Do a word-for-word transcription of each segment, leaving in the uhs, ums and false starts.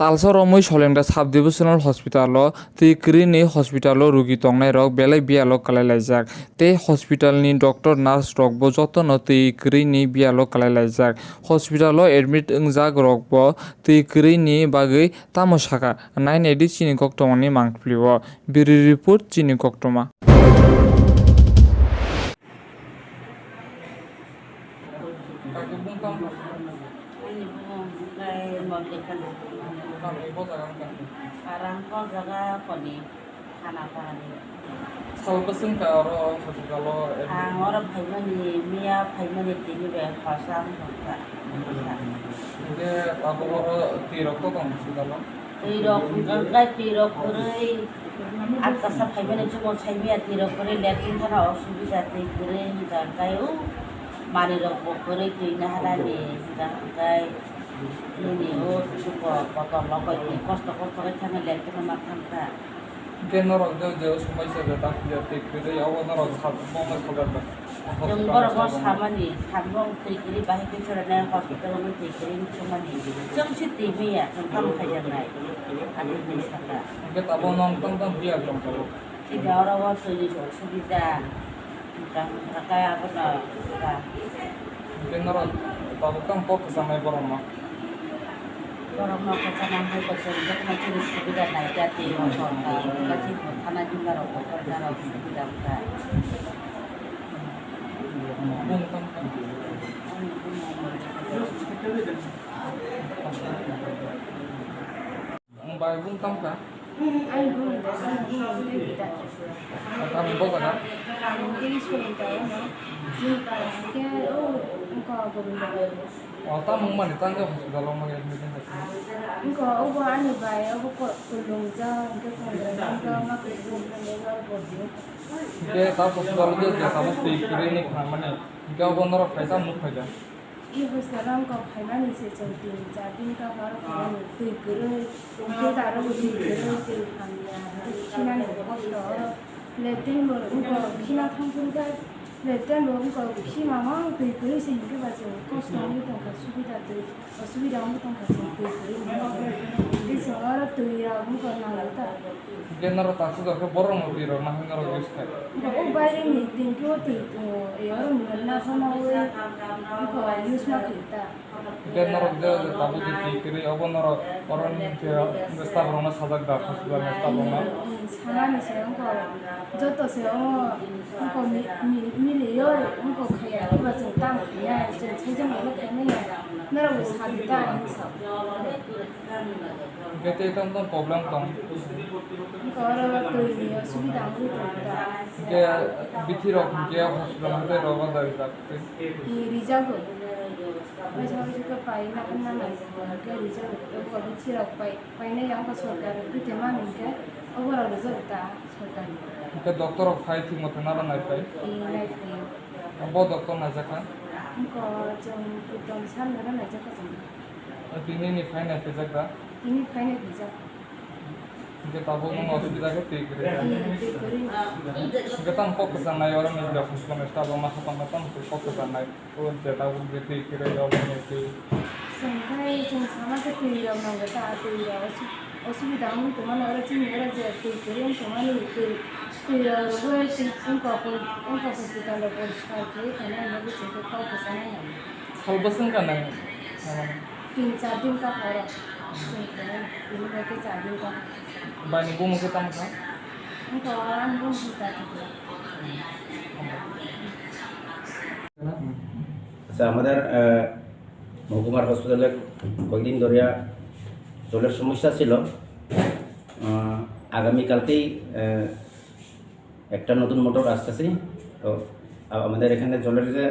Talsa romwi Solengda Sub Divisional Hospital o twi kwrwini hospital o rugi tongnairok belai biyalo kwlailaijak tei hospital ni doctor nurse rokbo jotono twi kwrwini biyalo kwlailaijak. Hospital o admit wngjak rokbo twi kwrwini bagwi tamo sakha, nainai di chini koktwmani mangpili o. Bureau report, chini koktwma. Ani bumung kai Mallika Nagari. Arang ko jaga koni khana pahari. Sal bwswng ka oro hospital o? Ang oro phaimani, miya phaimani tini bai hosa wng tongkha. Hwnkhe tabuk oro twi rok to tong hospital o? Twi rok hwnkhe twi rok kwrwi. Atkasa phaimani chukmung saimaya twi rok kwrwi, latrine thana osubida twi kwrwi hwnkha hwnkhe o manwi rok bo kwrwi twi naharani hwnkha hwnkhe nini o chuko kotor lokoi twi kosto kosto khe thangwi latrine ma thangkha. Hwnkhe norok je je somai se je tak ya twi kwrwi obo norok sal bongma sajak da. Chwng borokno samani, samung twi kwrwi bahai khe chwrainai hospital o twi kwrwi wngwi chwngmani. Chwng se twi manya, chwng tamo khaijaknai. Ani hinwi sakha. Hwnkhe tabuk nwng tong tong phiya tong tabuk. Sida oro o twi ni osubida. Wngkha, wngkha khe abono wngkha. Hwnkhe norok tabuk tamo kok kwchangnai borokno? Borokno kwchana hai kwchwng jotono chini subida naikha tei motor kha, wngkha chini thana jila rok, doctor rok subida wngkha. Bai bung tong kha? Ani bung, ani bung tei bida. Tamo bo jaga? Tamo tei soling ta ono. Jin ta hwnkhe o wngkha Govinda bai. O, tamo wngmani tang khe hospital o wngmani admit wngkha. Wngkha obo ani bai, obo ko-, kwlwng jak, hwnkhe kongrai jak, ma kwlwng jak, ma kwlwng jak, ma kwlwng jak. Hwnkhe ta hospital o je tabuk twi kwrwi ni khnamani, hwnkhe obo norok phaisa nuk phaikha. I hospital o wngkha phaimani se chwng tin char din kha oro phaimani twi kwrwi, hwnkhe aro bo twi kwrwi, twi hamya, hwnkhe khinani bo kosto oro. Latrine bo wngkha khina thang phuru khe, latrine bo wngkha khima ma twi kwrwi se hwnkhe ba chwng kosto wngwi tongkha, subida twi. Osubida wngwi tongkha chwng twi kwrwi hwnkhe. Tei chwng oro twi rok wngkha nangwi ta. Hwnkhe norok taksuk khe borokno twi rok nahwi norok use khai. Hwnkhe o baireni tanki o twi tongo, e oro nahornawi wngkha use ma khlai ta. Hwnkhe norok je tabuk je twi kwrwi obo norok oroni je staff rokno sajak da, hospital ni staff rokno? Hmm, samani se wngkha joto se omo wngkha mi-, mi-, milio wngkha khaiya, eba chwng tamo khainai, chwng saijakno khaimanya. Norok bo sa di ta hinwi sa. Hwnkhe tei tamo tamo problem tong? Hwnkhe oro twi ni osubida wngwi tong ta. Hwnkhe bithi rok hwnkhe hospital hwnkhe rogo da rijak tei? Ni rijago. Waisa waisa khe pai na, na nai hwnkhe rijago. Abo bithi rok pai, painai ya wngkha sorkar. Bithi mani hwnkhe oborok rijak ta sorkar ni. Hwnkhe doctor rok phai thik moto naro nai phai? Ni nai phai. Bo doctor naijak kha? Wngkha chwng Pritom sir no nai jakha chwng. Tini ni phai nai phai jak da? Tini phai nai phai jak. Hwnkhe tabuk nwng osubida khe twi kwrwi. Twi kwrwi. Hwnkhe tamo kok kwchangnai oro ni hospital ni staff rok ma kha tongkha tamo kok kwchangnai. O je tabuk je twi kwrwi obo ni twi. Chwng khai chwng sama khe twi rok nangkha ta twi rok osu-, osubida wngwi tongmani oro chini oro je twi kwrwi wng tongmani twi, twi rok rwgwi twi wngkha pori-, wngkha hospital rok poriskar khe khaina bagwi chwng khe kok kwchanai nangkha. Sal bwswk wngkha nang? Tin char din ka horo. Tini bai khe char din ka. Bai ni bumung khe tamo kha? Wngkha ang bumung ta khe. আচ্ছা, আমাদের, আহ, মহকুমার হসপিটালে কয়েকদিন ধরিয়া জলের সমস্যা ছিল। আহ, আগামীকালকেই, আহ, একটা নতুন মোটর আসতেছে। তো, আ-, আমাদের এখানে জলের যে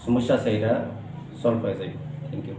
সমস্যা আছে, এটা সলভ হয়ে যাবে। Thank you.